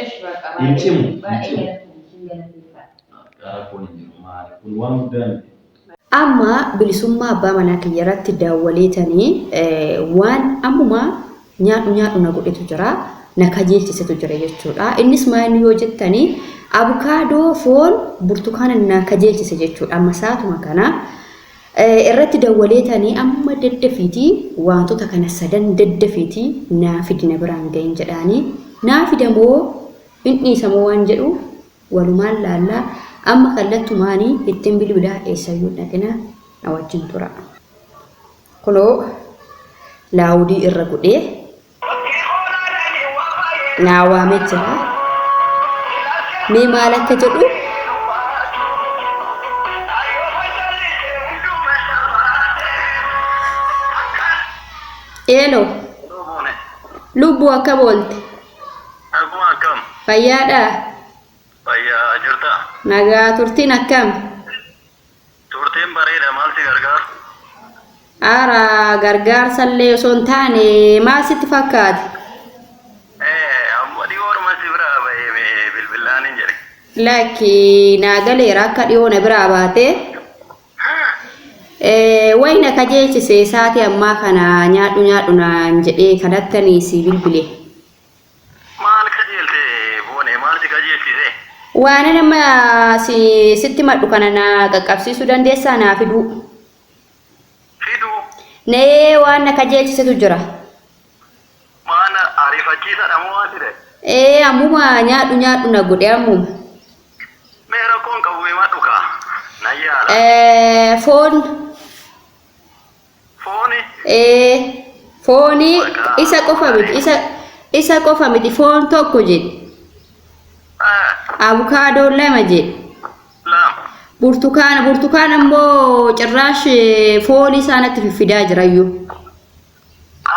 Esh baqa Hin baay'ee cimu, hin baay'ee cimu. galatoomi sin galateeffadha. Rakkoon hin jiru maali kun waan guddaa miti. Amma bilisummaa abbaa manaa kiyya irratti daawwaleetanii waan ammuma nyaadhu nyaadhu na godhetu jira na kajeelchisetu jira jechuudha. Innis maa inni yoo jettanii abukaadoo foon burtukaana na kajeelchise jechuudha. Amma saatuma kana irratti dawwaleetanii amma daddafiitii waantota kana sadan daddafiitii naa fidi na biraan gahin jedhaanii naa fidamoo hin dhiisamoo waan jedhu Walumaan laalla amma kallattumaani ittin bilbilaa eessayyuu hin dhaqina na wajjin tura. Kunoo laawudii irra godhee naa waamee jira. Mee maal akka jedhu Eelo lubbuu akkam oolte? Naguma akkam? Fayyaadhaa? Fayyaa jirtaa? Nagaa turtiin akkam? Turtiin bareeda maal si gargaaru? Ara gargaarsallee osoo hin taane maal sitti fakkaate? Eh, amma dhiyoodhuma si biraa bahee mee bilbillaan hin jedhe. Lakki naa galeera akka dhiyoo na biraa baate. Eh, wayi na kajeelchise saatii ammaa kana nyaadhu nyaadhu naan jedhee kanattanii si bilbile. Maal kajeelte boone maal si kajeelchise? Waanan amma si sitti madhu kana na qaqqabsiisuu dandeessaa naa fiduu. Fiduu Nee waan na kajeelchisetu jira. Waan ariifachiisadha moo waan si ta'e? Ee ammuma nyaadhu nyaadhu na godhe ammuma. Mee rakkoon qabu himadhu kaa. Nan yaala. Eh, Foon Fooni ee fooni maqaa isa qofa miti isa isa qofa miti foon tokko jedhe. eh, Abukaadoo lama jedhe. lama. Burtukaana burtukaana immoo cirraash foolii isaa natti fiffidaa jirayyuu.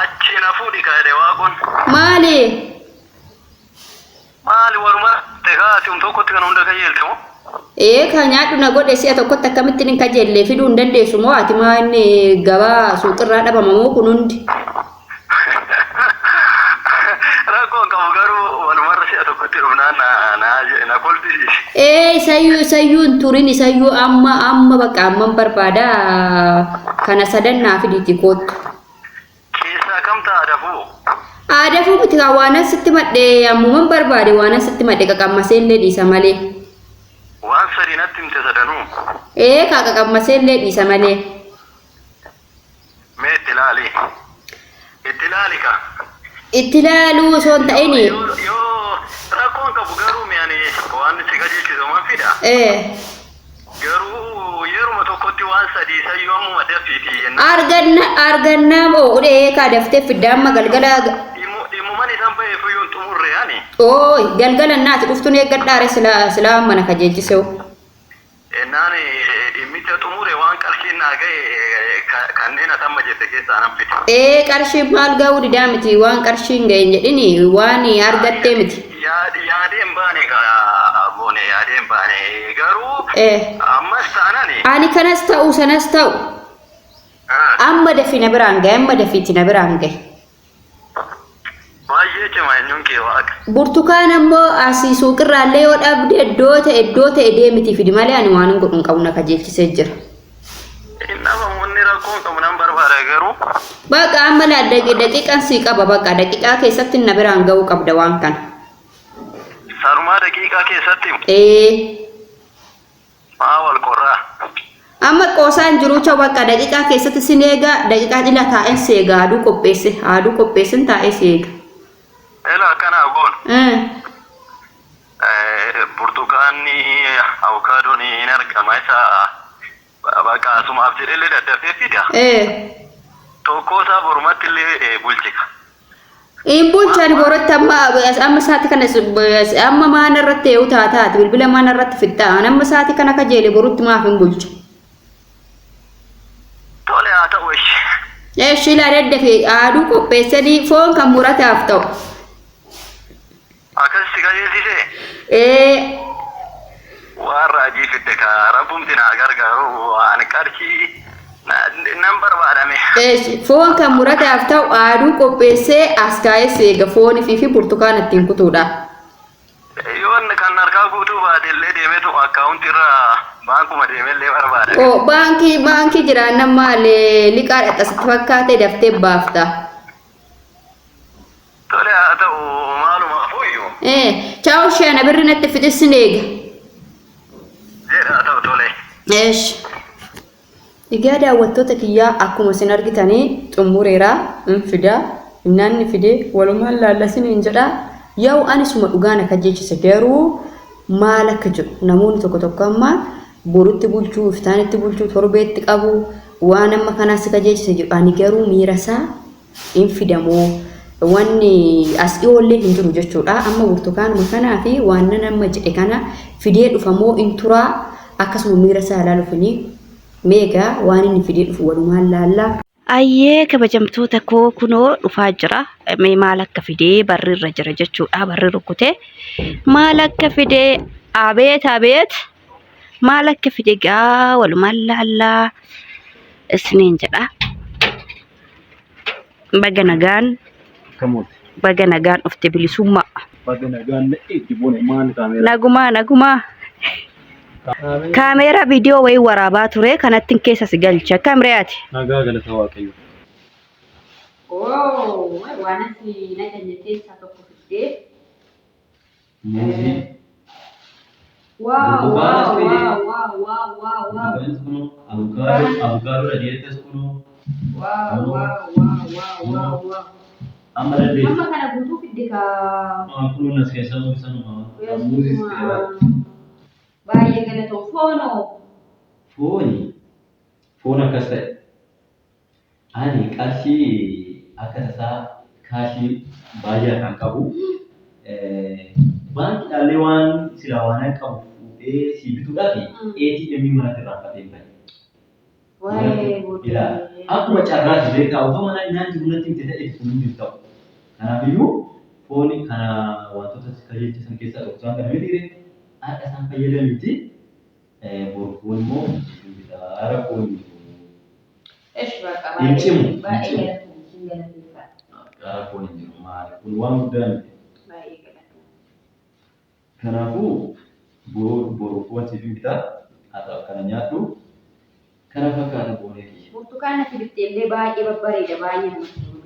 Achi na fuudhi ka jedhe waaqoon. Maali? Maali waruma tekaa ati um tokkotti kan hunda kajeelte moo? Ee ka nyaadhu na godhe si'a tokkotti akkamittiin hin kajeelle fiduu hin dandeessu moo ati maa inni gabaa suuqirraa dhabama moo kun hundi? Rakkoon qabu garuu walumarra si'a tokkotti dhufnaan na na na kolfisiise. Ee isayyuu isayyuu hin turin isayyuu amma amma bakka amman barbaada kana sadan naa fidiiti koottu. Keessaa kam ta'a dafuu? Aadafuu miti kaa waanan sitti madhe ammuman barbaade waanan sitti madhe qaqammasee illee dhiisa malee. Waan sadii natti himte sadanuu. Ee kaa qaqammasee illee dhiisa malee. Mee itti ilaali. Itti ilaali ka. Itti ilaaluu osoo hin ta'in Yoo yoo rakkoon qabu garuu mi ani waan si qajeelchisu man fida. ee Garuu yeruma tokkotti waan sadii isayyuu ammuma dafiiti jennaan. arganna argannaa moo udhee kaa daftee fidda amma galgala Dhimmuman isaan ba'eef iyyuu hin xumurre ani. ooy galgala naati dhuftuun eeggadhaare silaa silaa amma na kajeelchiseu. Ennaan dhimmicha xumure waan qarshiin naa ga'e kanneen ati amma jette keessaa nan fida. Ee qarshiin maal ga'uu didaa miti waan qarshiin ga'e hin jedhini waan argattee miti. Yaadee hin baane kaa boone yaadee hin baane garuu Ee ammas taanani. ani kanas ta'u sanas ta'u amma dafi na biraan ga'e amma dafiiti na biraan ga'e. Baay'ee cima eenyuun kee waaqa. Burtukaan ammoo asii suuqirraallee yoo dhabde iddoo ta'e iddoo ta'e deemiti fidi malee ani waan hin godhu hin qabu na kajeelchisee jira. Hin dhabamu inni rakkoo hin qabu nan barbaada garuu. Baqa amma laa daqiiqan sii qaba baqa daqiiqaa keessatti na biraan ga'uu qabda waan kana. Sanumaa daqiiqaa keessatti Ee. Maa wal qorraa? Amma qoosaa hin jiruu choo bakka daqiiqaa keessatti sin eega daqiiqaa dhila taa'een si eega haaduu qopheesse haaduu qopheessin taa'ee si eega. Ela akkanaa goon. Eh. Burtukaanni awukaadoon hin argama isa bakka asumaaf jedhellee daddafee fida. Eh. Tokkoo isaa borumatti illee bulchika. Hin bulchan boratti amma amma saati kana amma maana irratti eewu taataati bilbila maana irratti fixxaa an amma saati kana kajeele borutti maaf hin bulchu. Tole haa ta'u eshi. Eshi ilaa daddafe haaduu qopheessanii foon kan murataaf ta'u. Akkas si qajeelchisee? Ee Waan raajii fidde kaa rabbumti naa gargaaru waan qarshii nan barbaadame. Eeshi, foon kan murataaf ta'u haaduu qopheessee as kaa'ee si eega foonii fi burtukaana ittiin kutuudha. Yoon harkaa guutuu baate illee deemeetu akkaawuntii irra baankuma deemee illee barbaada. Oo, baankii baankii jiraannan maal liqaa dhaqasitti fakkaate daftee baafta. Tole, haa ta'u, maaluma fuuyyu. Ciao sheena birri natti fixissin eega. Jedha, haa ta'u, tole. Eesh. Egaa daawwattoota kiyyaa, akkuma isin argitanii xumureera hin fidaa, innaan fidee walumaan laallasiniin jedha. Yaa'u ani suma dhugaan akka jechise garuu maal akka jedhu namoonni tokko tokko amma borutti bulchuu, iftaanitti bulchuu, torbeetti qabu, waan amma kanaas si kajeechise jedhu. Ani garuu miira isaa hin fidamoo wanni as dhiyoollee hin jiru jechuudha. Amma burtukaanuma kanaa fi waan nan amma jedhe kana fidee dhufamoo hin turaa, akkasuma miira isaa ilaaluufini meegaa waan inni fidee dhufu walumaan laallaa. Ayyee, kabajamtoota koo, kunoo dhufaa jira. Mee maal akka fidee barri irra jira jechuudha. Barri rukutee maal akka fidee, abeet abeet, maal akka fide gaa walumaan laallaa isiniin jedha. Baga nagaan Kamooti. Baga nagaan dhufte, bilisummaa. Baga nagaan na eegdi, boone maal kaameeraa. Nagumaa, nagumaa. Kaameeraa viidiyoo wayii waraabaa ture kanattiin keessa si galcha. Akkam re'aati? Nagaa, galata Waaqayyo. Oo, waan ati na jenne keessaa tokko fiddee. Muuzii. Wow. Burtukaana fidee. Wow. Burtukaannis kunoo, abukaadoo, abukaadoo dhageettas kunoo. Wow. Amma dandeessi. Amma kana guutuu fidde kaa. Kunuun as keessaa sanuma. Muuzis ta'eera. Baay'ee galatoo, foonoo. Fooni. Foon akkas ta'e. Ani qarshii akka tasaa kaashii baay'ee kan qabu. Baankiidhaallee waan silaa waan an qabu fuudhee sii bituudhaaf ATM manatti irraanfatee hin bahe. Waa'ee Ilaa, akkuma carraati beekaa, otoo mana nyaanni jiru natti himte ta'e kun hin jiru ta'u. Kanaafiyyuu fooni kana wantoota si kajeelchisan keessaa tokko isaan kana miti, har'a isaan fayyadamiti, boru foon immoo siif bitaa, rakkoon hin jiru. Esh, bakka Hin cimu, hin baay'ee cimu. galatoo, sin galateeffadha. Rakkoon hin jiru, maali kun waan guddaa miti. Baay'ee galatoo. Kanaafuu boru foon siif bitaa, har'a kana nyaadhu, kana fakkaata, boonee kiyya. Burtukaan ati bitte illee baay'ee babbareeda, baay'ee namatti tolu.